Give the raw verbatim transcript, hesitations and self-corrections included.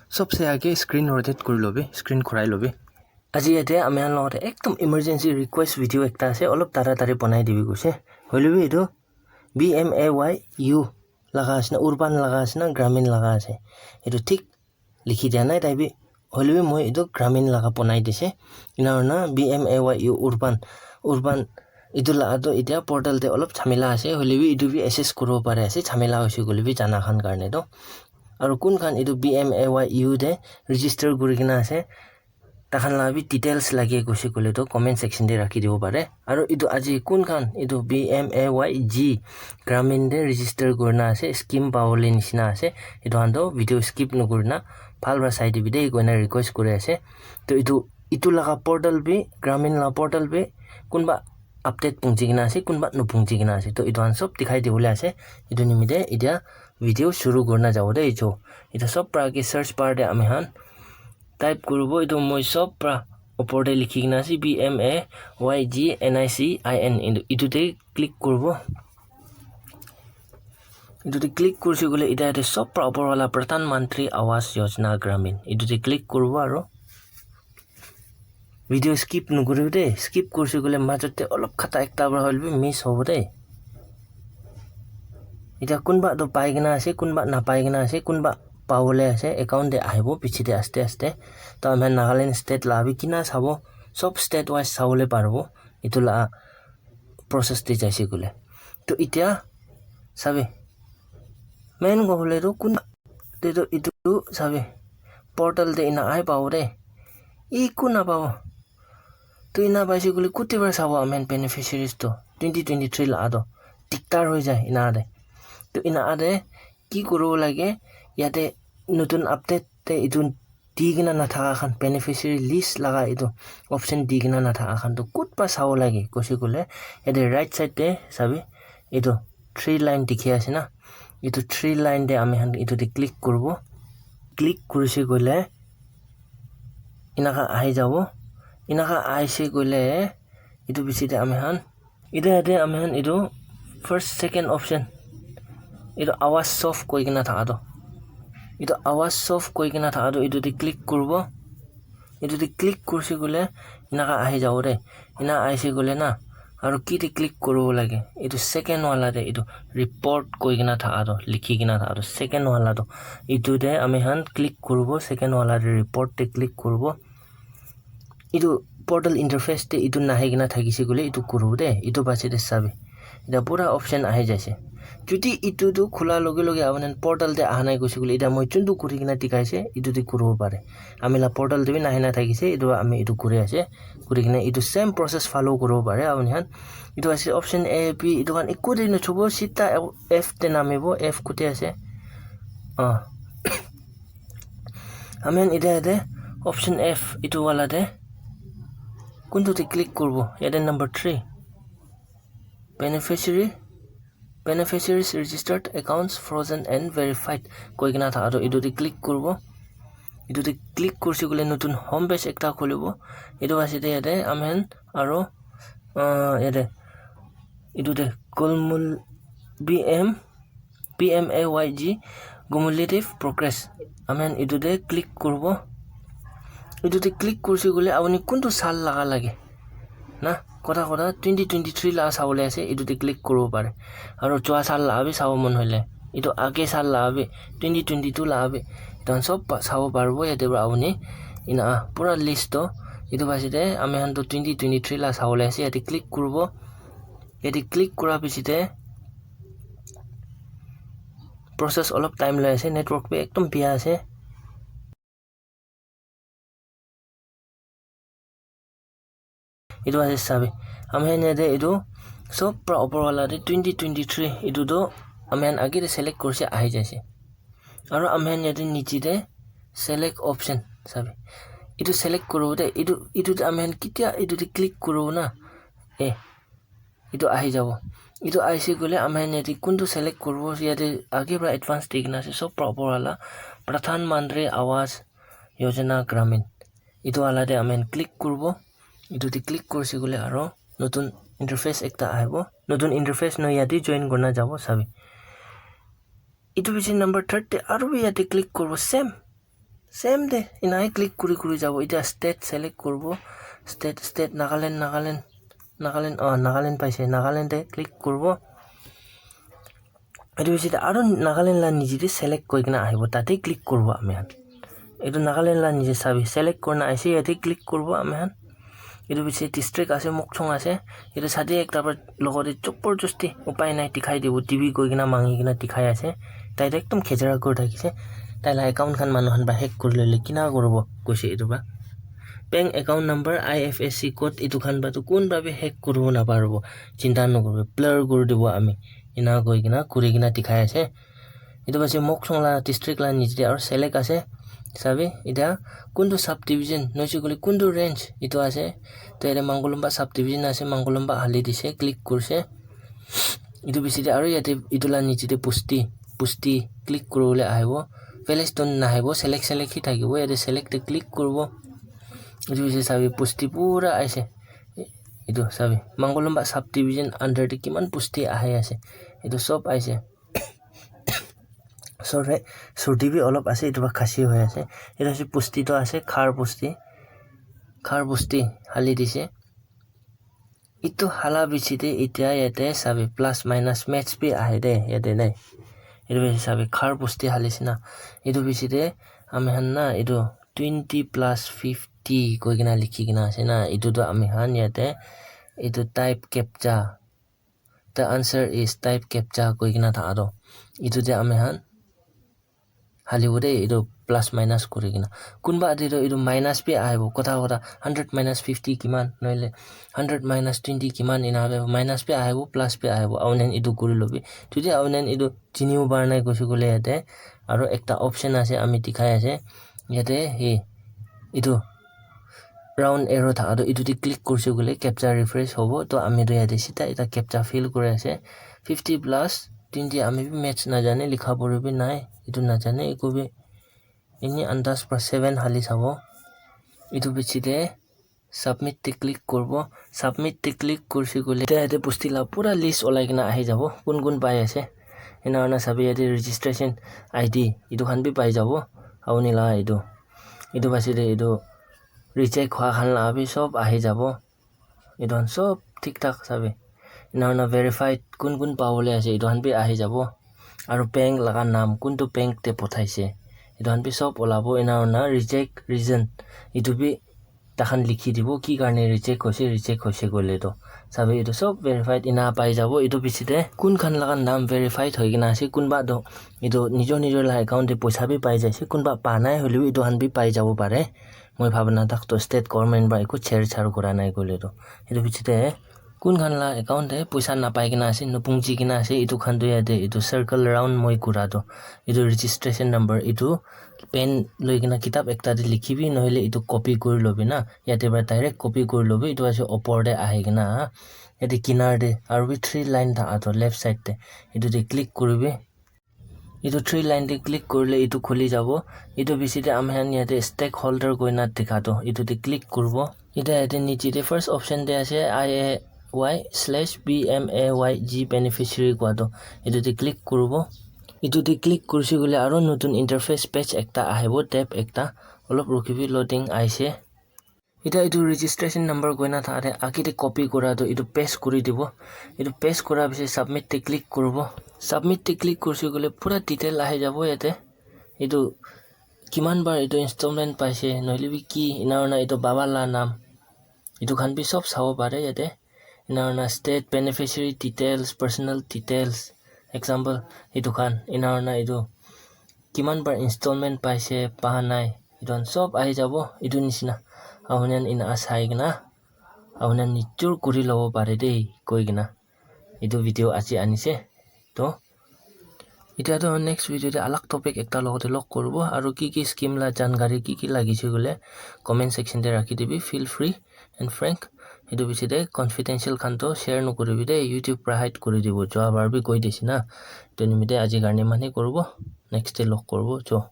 Sobse age screen rotate kuri lobi, screen khurai lobi. Aji yate ami khan logote ekdum emergency request video ekta ase, olop taratari banai dibi koise. Hoilebi etu B M A Y U laga ase na, urban laga ase na, gramin laga ase. Etu thik likhi dia nai tai bi, hoilebi moi etu gramin laga banai dise. Ena hoina B M A Y U urban, urban etu laga toh etia portal te olop jhamela ase, hoilebi etu bi access kuribo pari ase, jhamela hoise koilebi jana khan karne toh. Aru kun khan etu B M A Y U te register kuri kena ase, takhan laga bi details lage koise koile toh comment section te rakhi dibo pare. Aru etu aji kun khan etu B M A Y G gramin te register kurina ase, scheme pabole nishina ase. Etu khan toh video skip nakurina bhal para sai dibi de koina request kuri ase. Toh etu, etu laga portal bi, gramin laga portal bi kunba update punchi kena ase, kunba napunchi kena ase. Toh etu khan sob dikhai dibole ase. Etu nimite etia video shuru kurina jabo de etu. Etu sob para age search bar te ami khan type kuribo, etu moi sob para opor te likhi kena ase, B M A Y G N I C I N, etu, etu te click kuribo. Etu te click kurise koile, eta yate sob para opor wala Pradhan Mantri Awas Yojana Gramin, etu te click kuribo aru video skip nokuribo de, skip kurise koile majot te olop khata ekta para hoile bi miss hobo de. Eta kunba toh pai kena ase, kunba napai kena ase, kunba pabole ase, account te ahibo piche te aste aste. Toh ami khan Nagaland state laga bi kina sabo, sob state wise sabole paribo, etu laga process te jaise koile. Toh etia sabi, main kobole toh kun te toh etu sabi, portal te ena ahi pabo de, eku napabo. Toh ena paise koile kuti para sabo ami khan beneficiaries toh twenty twenty-three laga toh diktar hoi jai ena te. Toh ena te ki kuribo lage, yate notun update te etu di kena nathaka khan, beneficiary list laga etu option di kena nathaka khan toh kud para sabo lage koise koile, yate right side te sabi, etu three line dikhi ase na, etu three line te ami khan etu te click kuribo. Click kurise koile enaka ahi jabo, enaka ahise koile etu piche te ami khan, etu yate ami khan etu first, second option, etu Awas Soft koi kena thaka toh, etu Awas Soft koi kena thaka toh etu te click kuribo. Etu te click kurise koile enaka ahi jabo de, ena ahise koile na, aru ki te click kuribo lage, etu second wala te, etu report koi kena thaka toh, likhi kena thaka toh, second wala toh, etu te ami khan click kuribo, second wala te report te click kuribo. Etu portal interface te etu nahi kena thakise koile etu kuribo de, etu pache te sabi. Eta pura option ahi jaise. Jodi etu tu khula loge loge apni khan portal te aha nai koise koile, eta moi juntu kuri kena dikhai ase, etu te kuribo pare. Ami laga portal te bi nahi na thakise, etu ami etu kuri ase. Kuri kena etu same process follow kuribo pare apni khan. Etu ase option A, B, etu khan eku te nachubo, sita F te namibo, F kute ase. Ah. Ami khan eta yate option F etu wala te kuntu te click kuribo, yate number three. Beneficiary, beneficiaries registered, accounts frozen and verified koi kena thaka toh etu te click kuribo. Etu te click kurise koile notun home page ekta khulibo. Etu ase de yate ami khan aru, ah, yate etu te Gumul-, B M, B M A Y G cumulative progress. Ami khan etu te click kuribo. Etu te click kurise koile apni kuntu saal laga lage na, kotha kotha twenty twenty-three laga sabole ase, etu te click kuribo pare. Aru jua saal laga bi sabo mon hoile, etu age saal laga bi, twenty twenty-two laga bi, etu khan sob pa-, sabo paribo yate para apni. Ena pura list toh etu paise de, ami khan toh twenty twenty-three laga sabole ase, yate click kuribo. Yate click kura piche te process olop time loi ase, network bi ekdum bia ase. Etu ase sabi, ami khan yate etu sob para opor wala te twenty twenty-three etu tu ami khan age te select kurise ahi jaise. Aru ami khan yate niche te select option sabi, etu select kuribo te etu, etu te ami khan ketia etu te click kuribo na, eh, etu ahi jabo. Etu ahise koile ami khan yate kuntu select kuribo, yate age para advance di kena ase, sob para opor wala Pradhan Mantri Awas Yojana Gramin. Etu wala te ami khan click kuribo. Etu te click kurise koile aro notun interface ekta ahibo. Notun interface nohoi yate join kurina jabo sabi. Etu piche number third te aro bi yate click kuribo same. Same te enai click kuri kuri jabo. Etia state select kuribo. State, state, Nagaland, Nagaland, Nagaland, oh, Nagaland paise. Nagaland te click kuribo. Etu piche te aru Nagaland la niche te select koi kena ahibo. Tate click kuribo ami khan. Etu Nagaland la niche sabi select kurina aise, yate click kuribo ami khan. Etu piche district ase, Mokchung ase. Etu sade ekta para logote joborjosti upai nai dikhai dibo, T V koi kena mangi kena dikhai ase. Tai toh ekdum khejara kuri thakise. Tai la account khan manu khan para hack kuri lole kina kuribo koise etu para. Bank account number, I F S C code etu khan para toh kun para bi hack kuribo naparibo. Chinta nokuribo, blur kuri dibo ami. Ena koi kena kuri kena dikhai ase. Etu ase Mokchung la district la niche te aru select ase. Sabi, etia kuntu subdivision, noise koile kuntu range etu ase. To yate Mangolomba subdivision ase, Mangolomba hali dise, click kurise. Etu piche te aru yate etu la niche te pusti, pusti click kuribole ahibo. Village toh nahibo, select select hi thakibo, yate select te click kuribo. Etu piche sabi pusti pura aise. Etu sabi, Mangolomba subdivision under te kiman pusti ahi ase. Etu sob aise. Sorry, surdi bi olop ase, etu para khasi hoi ase. Etu ase pusti toh ase, khar pusti. Khar pusti hali dise. Etu hala piche te etia yate sabi plus minus maths bi ahe de yate nai. Etu piche sabi khar pusti hali sina. Etu piche te ami khan na etu twenty plus fifty koi kena likhi kena ase na. Etu toh ami khan yate etu type captcha. The answer is type captcha koi kena thaka toh. Etu te ami khan halibo de etu plus minus kuri kena. Kunba ate toh etu minus bi ahibo. Kotha kotha hundred minus fifty kiman, nohole hundred minus twenty kiman, ena hoile minus bi ahibo, plus bi ahibo. Aonen etu kuri lobi. Jodi aonen etu chinibo para nai koise koile yate aro ekta option ase, ami dikhai ase. Yate he etu round arrow thaka toh etu te click kurise koile captcha refresh hobo. To ami toh yate sida ekta captcha fill kuri ase. Fifty plus twenty, ami bi maths najane, likha puri bi nai, etu najane eku bi. Eni andas para seven hali sabo. Etu piche te submit te click kuribo. Submit te click kurise koile yate pusti la pura list olai kena ahi jabo, kun kun pai ase. Ena hoina sabi yate registration I D etu khan bi pai jabo. Auni la etu, etu piche te etu reject hua khan la bi sob ahi jabo. Etu khan sob thik thak sabi. Ena hoina verified kun kun pabole ase, etu khan bi ahi jabo. Aru bank laga naam, kuntu bank te pothaise, etu khan bi sob olabo. Ena hoina reject reason, etu bi takhan likhi dibo, ki karne reject hoise, reject hoise koile toh. Sabi etu sob verified ena pai jabo. Etu piche te kun khan laga naam verified hoi kena ase, kunba toh etu nijor nijor la account te poisa bi pai jaise, kunba pa nai hoile bi etu khan bi pai jabo pare. Moi bhabna tak toh state government para eku chher char kura nai koile toh. Etu piche te kun khan la account te poisa napai kena ase, nupungji kena ase, etu khan toh yate etu circle round moi kura toh. Etu registration number, etu pen loi kena kitab ekta te likhibi, nohole etu copy kuri lobi na. Yate para direct copy kuri lobi, etu ase opor te ahi kena. Yate kinar te aru bi three line thaka toh left side te. Etu te click kuribi. Etu three line te click kurile etu khuli jabo. Etu piche te ami khan yate stakeholder koina dikha toh. Etu te click kuribo. Etia yate niche te first option te ase I A Y slash B M A Y G beneficiary koa toh. Etu te click kuribo. Etu te click kurise koile aru notun interface page ekta ahibo, tab ekta. Olop rukhibi, loading aise. Etia etu registration number koina thaka te age te copy kura toh etu paste kuri dibo. Etu paste kura piche submit te click kuribo. Submit te click kurise koile pura detail ahi jabo yate. Etu kiman bar etu installment paise, nohole bi ki, ena hoina etu baba la naam, etu khan bi sob sabo pare yate. Ena hoina state, beneficiary details, personal details, example etu khan, ena hoina etu kiman bar installment paise, pa nai, etu khan sob ahi jabo etu nishina. Ahunan ena sai kena ahunan nijor kuri lobo pare de koi kena etu video aji anise. To etia toh next video te alag topic ekta logote log kuribo, aru ki ki scheme la jankari ki ki lagise koile comment section te rakhi dibi, feel free and frank. Etu piche te confidential khan toh share nokuribi de, YouTube para hide kuri dibo, jua bar bi koi dise na. To nimite aji karne mane kuribo, next te log kuribo, jo.